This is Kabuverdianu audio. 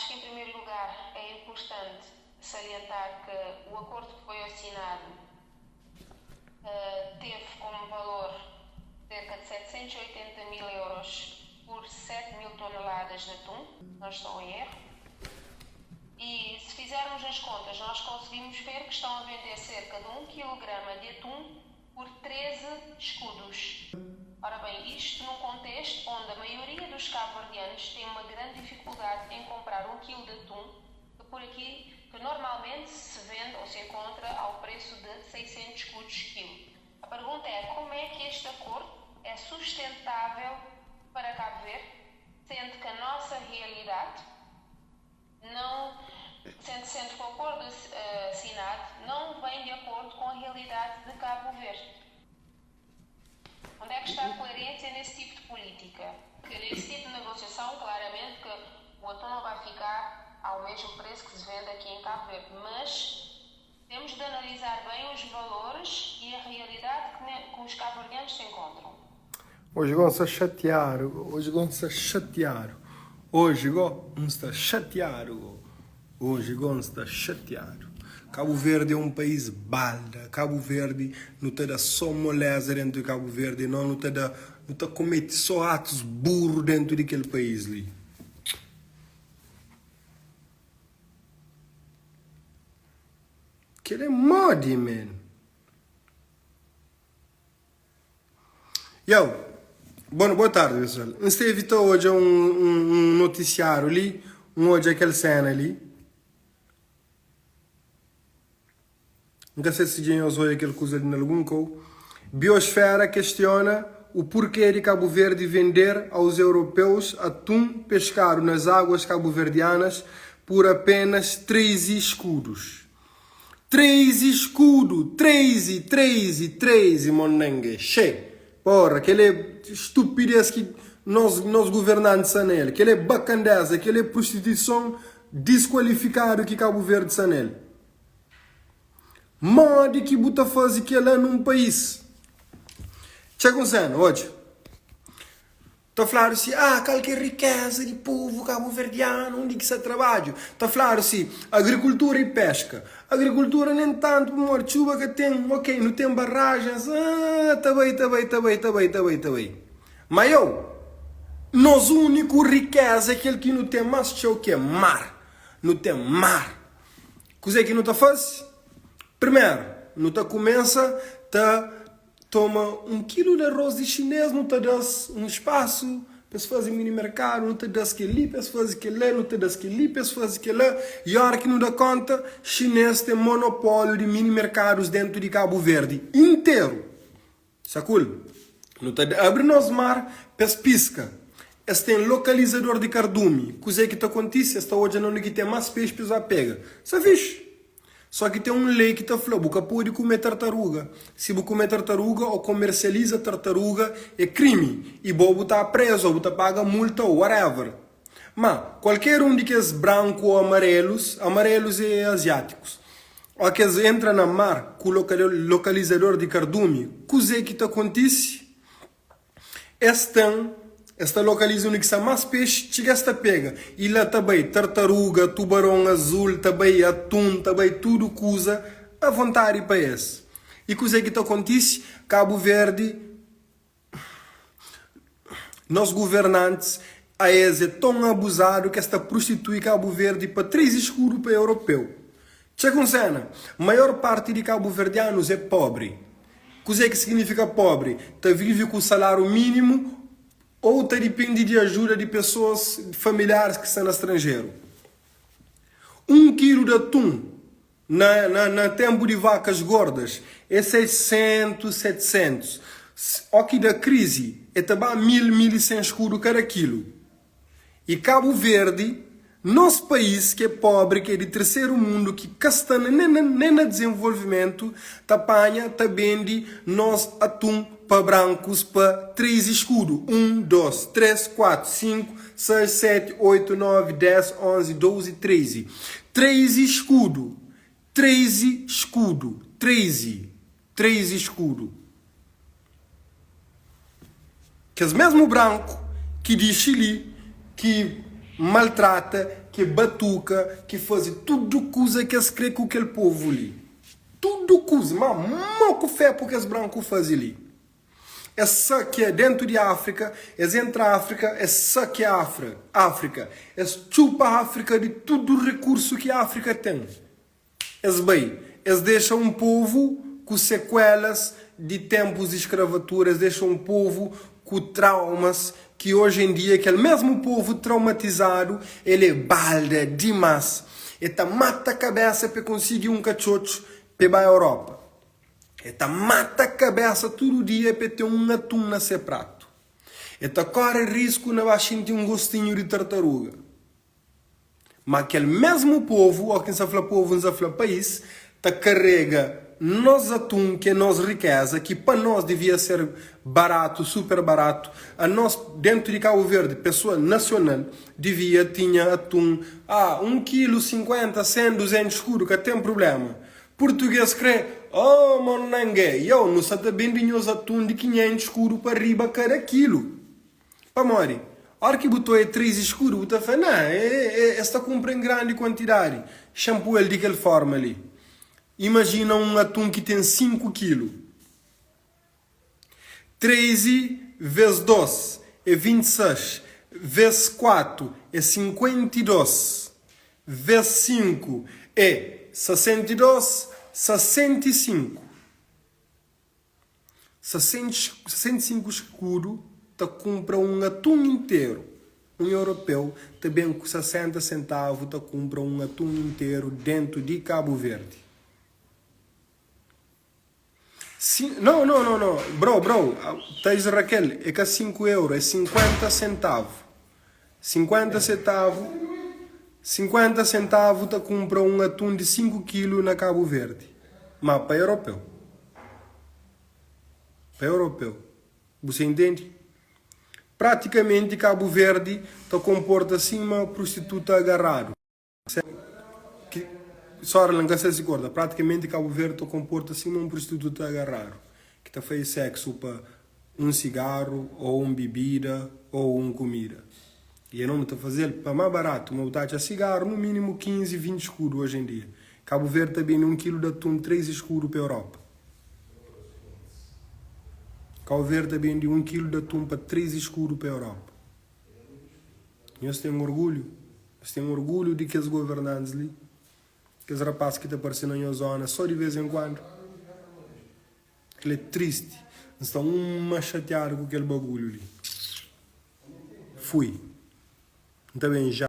Acho que em primeiro lugar é importante salientar que o acordo que foi assinado uh, teve como valor cerca de 780 mil euros por 7 mil toneladas de atum, não estou em erro. E se fizermos as contas, nós conseguimos ver que estão a vender cerca de 1 kg de atum por 13 escudos. Ora bem, isto num contexto onde a maioria dos cabo-verdianos tem uma grande dificuldade em comprar um quilo de atum, que por aqui, que normalmente se vende ou se encontra ao preço de 600 escudos quilo. A pergunta é, como é que este acordo é sustentável para Cabo Verde, sendo que a nossa realidade não, sendo, sendo que o acordo eh, assinado não vem de acordo com a realidade de Cabo Verde. Onde é que está a coerência nesse tipo de política? Porque nesse tipo de negociação, claramente que o atum não vai ficar ao mesmo preço que se vende aqui em Cabo Verde, mas temos de analisar bem os valores e a realidade que, que os cabo-verdianos se encontram. Oji go N sta xatiadu go Oji go N sta xatiadu Oji go N sta xatiadu go Oji go N sta xatiadu Kabu Verdi é un país balda Kabu Verdi nu ta da só moleza dentu di Kabu Verdi no nu ta da nu ta kometi só atus burru dentu di kel país li. Kel é modi man. Yo, bon, boa tardi pessoal. N steve ta odja un, un, un notisiáriu li, N odja kel sena li. N ka sei si dja nhos odja kel kuza li na algun kau. Biosfera questiona o porquê de Cabo Verde vender aos europeus atum pescado nas águas cabo-verdianas por apenas 13 escudos. 13 escudo, 13, 13, 13, monengue, xê. Porra, kel é estupidez ki nos, nos governantes sa nel. Kel é bacandeza, kel é prostituição desqualificado ki Cabo Verde sa nel. Modi ki bu ta faze kela num país? Txeka un sena, odja. Ta fladu si, ah, kal ki é rikeza di povu kabuverdianu, undi ki sta trabadju? Ta fladu si, agrikultura i peska. Agrikultura nen tantu pamodi txuba ka ten, ok, nu ten barajens, ah, ta bai, ta bai, ta bai, ta bai, ta bai, ta bai. Ma eu, nos úniku rikeza é kel ki nu ten más txeu ki é mar. Nu ten mar. Kuzê ki nu ta faze? Primeru, nu ta kumesa ta toma un kilu di arroz di xinês, nu ta da-s un spasu pa es faze mini merkadu, nu ta da-s kel-li pa es faze kel-la, nu ta da-s kel-li pa es faze kel-la, i óra ki nu da kónta, xinês ten monopóliu di mini merkadus déntu di Kabu Verdi interu. Sakul, Nu ta abri nos mar pa es piska. Es ten lokalizador di kardumi. Kuzê ki ta kontise? Es ta odja na undi ki ten más pexi pa es ba pega. Sta fixi! Só ki ten un lei ki ta fla, bu ka pode kume tartaruga. Si bu kume tartaruga ô komersializa tartaruga é krimi i bo bu ta prezu ô bu ta paga multa ô whatever. Má, kualker un di kes branku ô amarelus, amarelus é aziátikus, ó ki es entra na mar ku lokalizador di kardumi, kuzê ki ta kontise? Es ten, es ta lokaliza undi ki sta más pexi, txiga es ta pega, i la ta bai tartaruga, tubaron azul, ta bai atun, ta bai tudu kuza avontadi pa es. I kuzê ki ta kontise? Kabu Verdi. Nos governantis aes é ton abuzadu ki es ta prostitui Kabu Verdi pa 3 eskudu pa europeu. Txeka un sena, maior parti di kabuverdianus é pobri. Kuze ki signifika pobri? Ta vive ku saláriu mínimu ou ta dipende di ajuda di pesoas, familiaris ki sta na stranjeru. Un kilu di atun Na na na tempu di vacas gordas é 600, 700. Ó ki da krizi é ta ba 1000, 1100 skudu kada kilu. I Kabu Verdi, nos país ki é pobri, ki é di terseru mundu, ki ka sta na nen na nen na dizenvolvimentu, ta panha ta bendi nos atun pa brankus pa 3 skudu. 1, 2, 3, 4, 5, 6, 7, 8, 9, 10, 11, 12, 13. Treze skudu, treze skudu, treze, treze skudu. Kes mesmu branku ki dixi li, ki. maltrata, ki batuka, ki faze tudu kuza ki es kre ku kel povu li. Tudu kuza, ma mo ku fepu ki es branku faze li. Es sakia dentu di Áfrika, es entra Áfrika, es sakia Áfrika, es txupa Áfrika di tudu rikursu ki Áfrika ten. Es bai, es dexa un povu ku sekuelas di tenpus di skravatura, es dexa un povu ku traumas ki oji en dia kel mesmu povu traumatizadu el é balda dimas, e ta mata kabesa pa e konsigi un katxotxu pa e bai Europa, e ta mata kabesa tudu dia pa e ten un atun na se pratu, e ta kore risku na ba xinti un gostinhu di tartaruga. Ma kel mesmu povu, ó ki N sa fla povu, N sa fla país, ta karega nos atun, ki é nos rikeza, ki pa nos divia ser baratu, super baratu. Anos, dentu di Kabu Verdi, pesoa nasional, divia tinha atun, ah, un kilu, 50, 100, 200 skudu, ka ten prublema. Purtuges kre, oh, monange, yo, nu sa ta bende nhos atun di 500 skudu pa riba kada kilu. Pamodi? Ora ki bu ta oia 3 eskudu, bu ta fla, Ná, es ta kunpra en grandi kuantidadi. Xanpua el di kel forma li. Imajina un atun ki ten 5 kilu. 13 ves 2 é 26, ves 4 é 52, ves 5 é 62, 65. 65 skudu ta kunpra un atun interu. Un europeu ta ben ku 60 sentavu ta kunpra un atun interu dentu di Kabu Verdi. Si, no, no, no, no, bro, bro, Thais Raquel, é ka 5 euro, é 50 sentavu. 50 setavu, 50 sentavu ta kunpra un atun di 5 kilu na Kabu Verdi. Ma pa europeu. Pa europeu. Bu sa intendi? Pratikamenti Kabu Verdi ta konporta sima prostituta agarradu. Ki, sorry la, N ka sa si korta. Pratikamenti Kabu Verdi ta konporta sima un prostituta agarradu ki ta faze seksu pa un sigaru o un bibida o un kumida. I e nomu ta fazel pa ma baratu, ma bu ta atxa sigaru nu minimu 15, 20 skudu oji en dia. Kabu Verdi ta bende un kilu di atun 3 skudu pa Europa. Kabu Verdi ta bende un kilu di atun pa 3 skudu pa Europa. Nhos ten orgulhu? Nhos ten orgulhu di kes governantis li? Kes rapaz ki ta parse na nhos zona so di vez en kuandu? Kel é tristi. N sta uma xatiadu ku kel bagulhu li. Fui. N ta ben ja.